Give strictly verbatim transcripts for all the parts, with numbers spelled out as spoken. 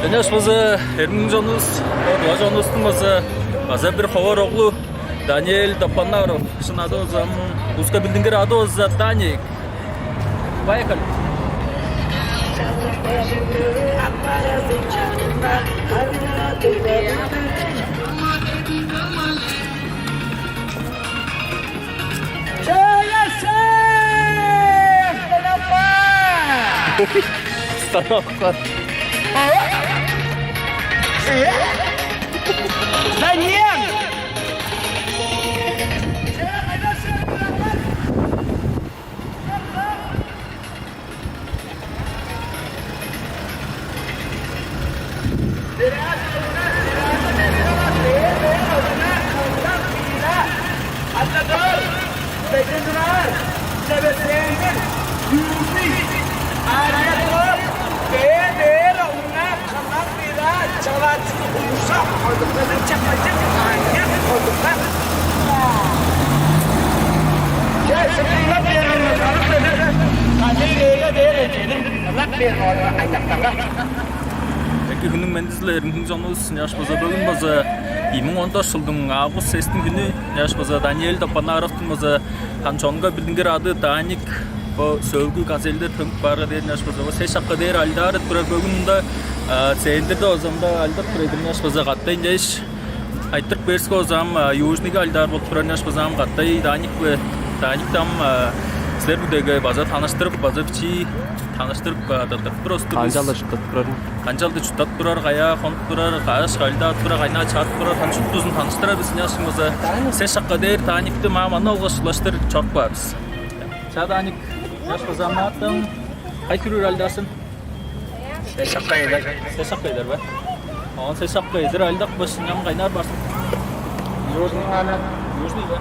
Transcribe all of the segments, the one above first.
Ынчаш база эрмиң чонувус, дуа чонувустуң база база бир ховар оглу Даниэль Топанаров, шын ады база, ам, улуска билдингир ады база Даник. Поехали. Остановка. Даниэль! Эки хүннүң мендизи-биле, эргим чонувус, ыяш база бөгүн база ийи муң он тос чылдың август сестиң хүнү, ыяш база Даниэль Топанаровтуң база хан чонга билдингир ады Даник, бо сөөлгү газельдер төнүп баарга дээр, ыяш база бо сес шакка дээр ажылдаар турар бөгүн мында, а, центрде озамда ажылдап турар эдим, ыяш база каттай ынчаш айтырып берске озам, а, южныйга ажылдаар болуп турар, ыяш база ам каттай Даник бе, Даник там, а, силер бүгдеге база таныштырып, база бичии таныштырып, а, тыртып турар. Канчалдыр чурттап турарың? Канчалдыр чурттап турар, каяа хонуп турар, каш кайылдаап турар, кайнаа чаап турар, хан шуптузун таныштырар бис, ыяш база. Сес шакка дээр Даникти маа мана олгаш улаштыр чоруп каар бис. Чаа, Даник, ыяш база амнааттың кай хүрүүр ажылдаарсын? Сес шакка эдер. Сес шакка эдер бе? Оон сес шакка эдер ажылдап башыңам кайнаар барсын. Южный ана. Южный бе?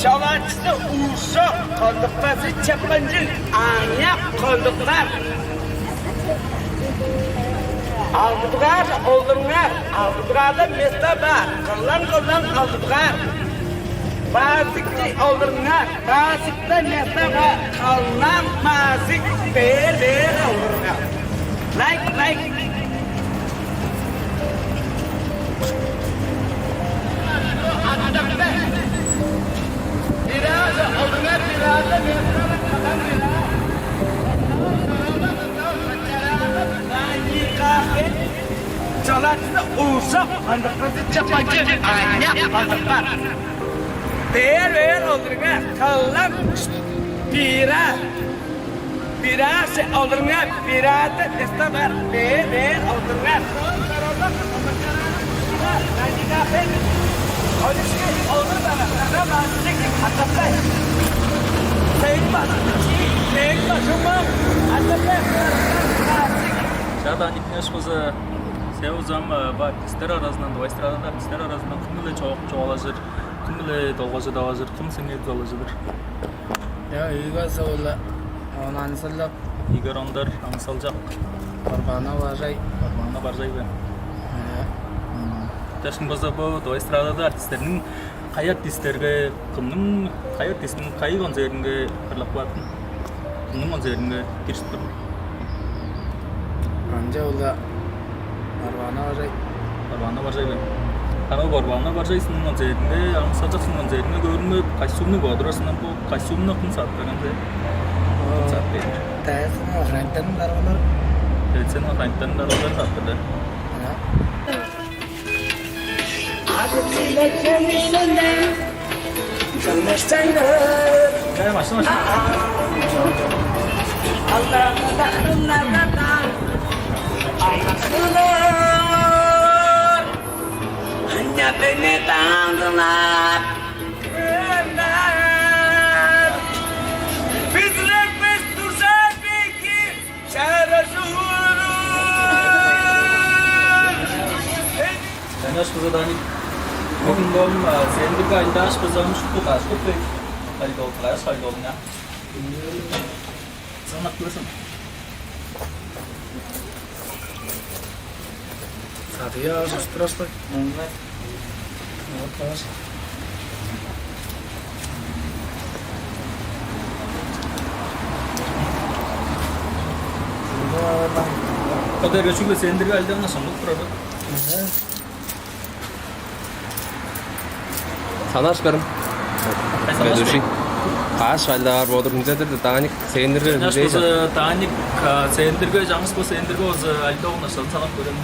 Чалаачызы уушок, колдуктазы чапканчыг, аныяк колдуктар. Алгы дугаар олурар, алгы дугаарда места бар, кылаң-кылаң алгы дугаар. Базикти олурар, базикте места бар, кылаң базик бээр-бээр олурар. Лайк, лайк. Чалаачызы уушок, колдуктазы чапканчыг, аныяк колдуктар. Бээр-бээр олурар, кылаң бира. Бираа олурар, бираа-даа места бар, бээр-бээр олурар. Чаа, Даник, ыяш база, сен узам, э, бо артистер аразындан, Тыва эстрадада артистер аразындан кым-биле чоок чугаалажыр, кым-биле долгажы-даважыр, кым сеңээ дузалажыдыр? Я, Игорь Савла, он Ансалчак. Игорь Ондар, Ансалчак. Барбана Бажай. Барбана Бажай бе? Э. М. Дашкын база бо Тыва эстрадада артистерниң кайы артистерге, кымның, кайы артисттиң кайы концертинге ырлап каапкан? Кымның концертинге киржип турган? Ынча ол-ла Барбана Бажай. Барбана Бажай бе? Ана Барбана Бажай сының концертинге, Ансалчак сының концертинге көрүнмеп, костюмну бодурар сынам бо, костюмну кым садып берген де? Кым садып берген? Тайсының охранниктарын даргалар. Тайсының охранниктарын даргалар садып берди. Ана. Кай машина? Чаңгаш база, Даник. Бүгүн дом, а, сен бир кайда аш база мушту кашкып бек. Кайда ол, каш кайда ол, я? Санап көрсең. Садыяаш устураштай. Вот, баш. Кадайга чүгле сендирге альдаңна шамдык турады. Санаш көрүм. Каш айлаар бодур, мынча-дыр Таник сээндирге. Чаңгыс болза Таник, сээндирге, чаңгыс болза сээндирге болза альдоон ашкан санап көрөм.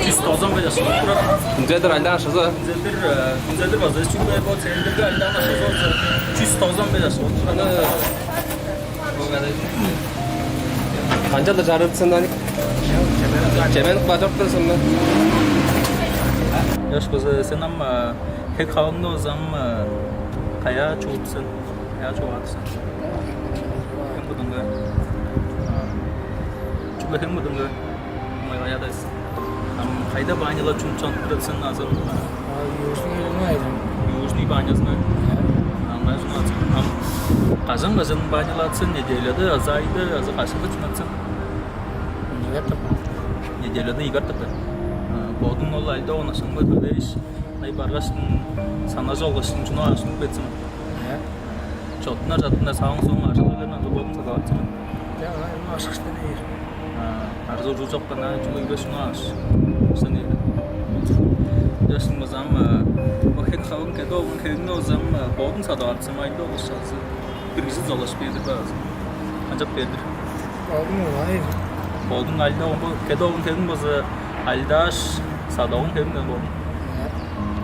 Чүс тозан беш турар. Күнзедир айлаан шызы. Күнзедир, э, күнзедир база чүгле бо центрге айлаан шызы болза, чүс тозан беш турар. Канчалдыр чарыыр сен, Аник? Чеменип каажок-тур сен бе? Ёш, кызы, сен ам, э, хек хавыңны озам, э, каяа чугуп сен? Каяа чугаадыр сен? Хем будуңга. Чүгле хем будуңга. Ам кайда банялар чуп чанып турар сен азыр? А, Южный район айдым. Южный банязына. Аңаа чугаадыр сен. Ам кажан-кажан банялаат сен? Неделяда, азы айда, азы качан-даа чугаадыр сен? Неге тып? Неделяда ийи катап. Бодуң ол альдоон ашыңга төлээш, ай баргашың, санажы олгашың, чуну аашын кетсин. Чоттунар чаттынар савың соң ажылыглардан бодуң садып атсың. Чаа, эми ашкыштан ийир. Арзы ужу чоккан чугуй беш унааш. Сен ийди. Яшың базам бо хек хавың кеде олган хегиңни озам бодуң садып атсың, айында олгаш алзы. Бир кижи золаш бердир базы. Канчап бердир? Алдың олай. Бодуң айында бо кеде олган хегиң база айдааш садып алган хегиң болду.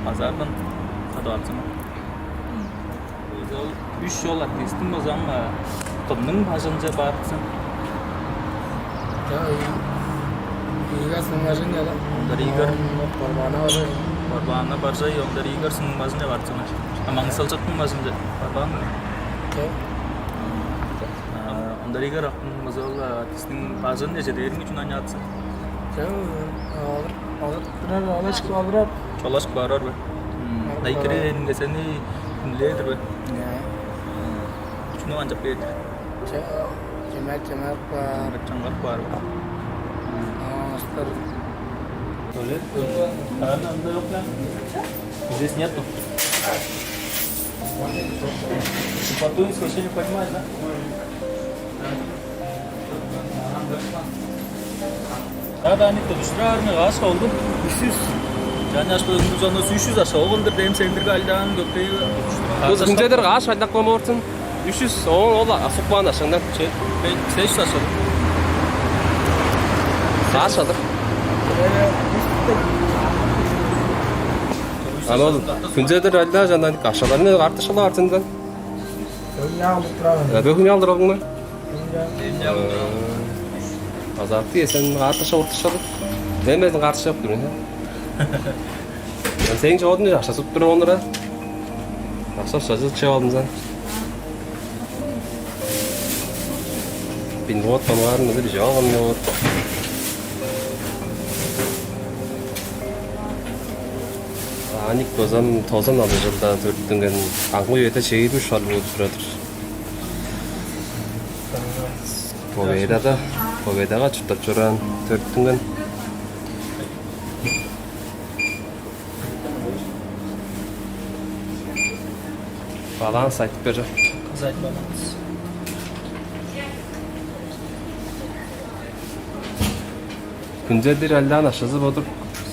Базардан садып атсың. Ол үш ол артистиң базам кымның бажынче барыпсың? Чаа, Игорь сыңмажын яла. Ондар Игорь. Барбаана бажай. Барбаана бажай, ондар Игорь сыңмажынче барыпсың. А маңсалчактың бажынче барбаан. Чаа. Ондар Игорь акын база ол артистиң бажын эже дээрин үчүн аняатсың. Чаа, алыр, алыр, турар, алышкы алырап. Чолашкы барар бе? Дайкире энинге сени хүнлээр бе? Чуну канчап бээр? Чемек, чемек бар. Чаңгак бар. Астыр. Туалет, наверное, анда жок да. Здесь нету. По-тунски вообще не понимаешь, да? Ада аны тудуштураарыңар каш болду? Үш жүз. Чаняш бөлүнүп сону үч жүз аша. Ол кылдыр дем сендирге алдаан көпей. Кыз күнчедер каш алдак болморсун? Үч жүз. Ол ол асыкпаан ашаңдан. Сеш аша. Каш алыр? Аны ол күнчедер алда жандан ашаларны картышалар артындан. Дөмей алдырып турабын. Дөмей алдырып алдың ба? Азартты эсен картыша ортушалып. Мен безин картыша тур мен. Сен чоодун акча суп тур онура. Акча акча чыып алдым сен. Бин вот помарын бир жок он вот. Аник базам тозан алды жылда төрүттүнген аңгы үеде чейир шарлуу турадыр. Победада, Победага чурттап чораан төрүттүнген. Баланс айтып бер. Кызайт баланс. Күнзедир алдан ашызы бодур.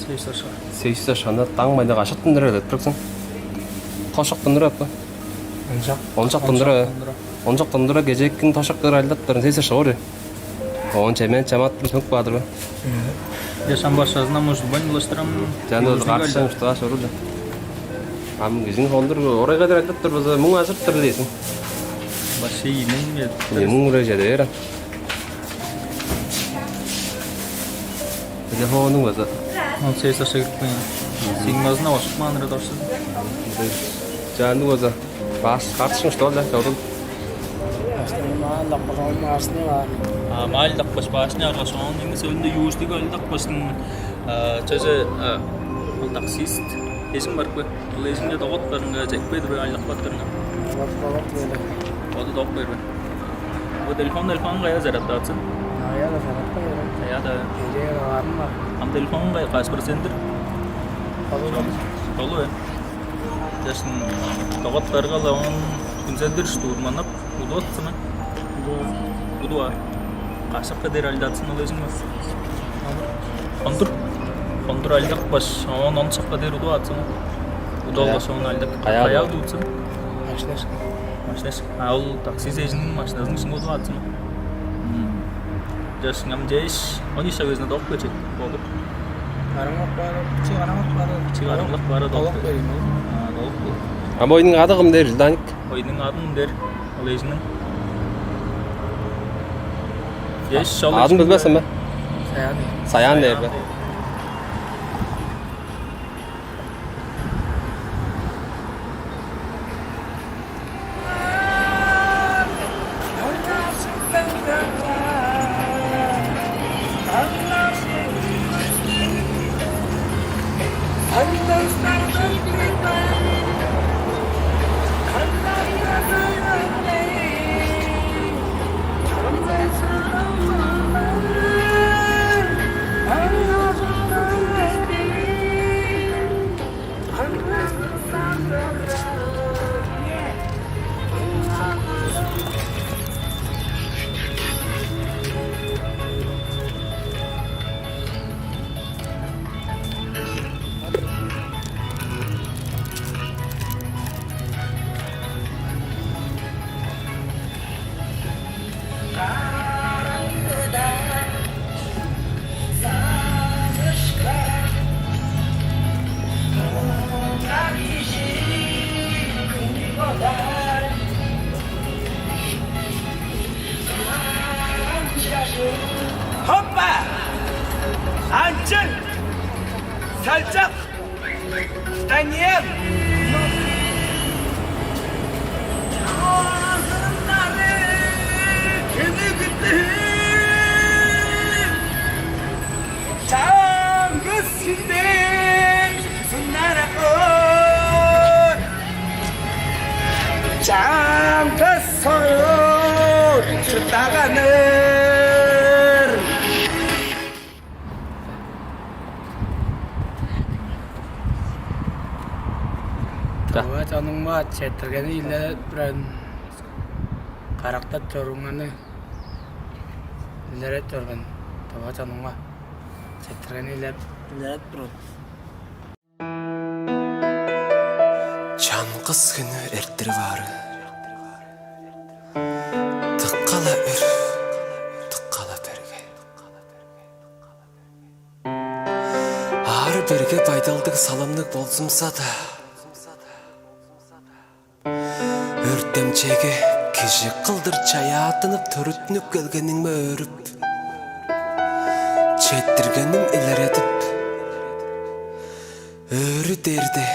Сейс аша. Сейс ашана таң майда кашыттын дыра деп турсаң. Тошоктун дыра аппа. Ончак. Ончак тындыра. Ончак тындыра кежеккин тошоктор алдап турун сейс аша ори. Он чемен чамат бир төнүп каадыр ба? Я шамбар шазына может бань улаштырам. Жаны катышам уштаа шорулда. Ам кижиң холдур орайга дер алдап тур база муң ажырып тур дээсиң. Башкы ийи муң бе? Ийи муң үрежеде берем. Телефонуң база. Он сес ашка кирип каан. Сиң базына ошуп каан ыры дорсуз. Чаанды база. Бас картышың что ли? Чордун. Астын маан дакпашаан маашны бар. А, маал дакпаш баашны аргаш, оон эми сөөлүнде юустуг али дакпаштың, а, чеже, а, ол таксист эжиң бар бе? Ол эжиңге догот барынга чекпедир бе, айлак баттырынга? Догот, догот бөле. Оду догот бер бе? Бо телефон, телефон кая зарядтаатсын? Ая да зарядка берем. Ая да. Эже каарын бар. Ам телефон кая, каш процентир? Алуу. Долу бе? Дээшин догот баргала, оон хүнзелдир штурманап, удуп атсына. Удуа. Удуа. Кашакка дээр алдатсын ол эжиң бе? Хондур. Хондур алдак баш, оон он шакка дээр удуп атсың. Удуп алгаш, оон алдак. Каяа? Каяа удуп атсың? Машинашка. Машинашка. А ол таксист эжиниң машиназының ишинге удуп атсың. Жаш, ам жеш, он ишак безине док бечет болуп. Караңгылак бары, кичи караңгылак бары. Кичи караңгылак бары, долук. Долук берейин, долук. А, долук бу. А бойнуң ады кым дээр, Даник? Бойнуң адын кым дээр? Ол эжиниң. Еш, ол адын эжиниң билбесен бе? Саян. Саян дээр бе? Хоппа! Анчын! Салчак! Даниил! Чаңгыс синден суннаракор, чаңгыс союр чурттаганыр. Тыва чонуңга четтиргени илередип турар мен. Карактап чоруңарны илередип тур мен, тыва чонуңга. Четтиргени илередип, илередип тур мен. Чаңгыс хүнү эрттирип аары. Дыка-ла өр, дыка-ла берге. Аар-берге байдалдыг, салымныг болзумза-даа, өртемчейге кижи кылдыр чаяаттынып, төрүттүнүп келгениңме өөрүп, четтиргеним илередип, өрү дээрде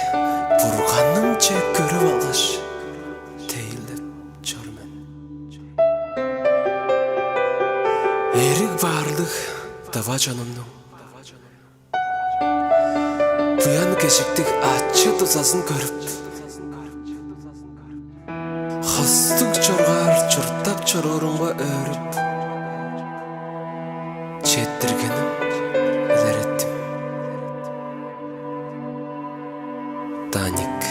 Бурганымче көрүп алгаш, тейлеп чор мен. Эриг-баарлыг тыва чонумнуң буян-кежиктиг ачы-дузазын көрүп, хостуг чоргаар чурттап чоруурумга өөрүп, четтиргеним илереттим. Даник.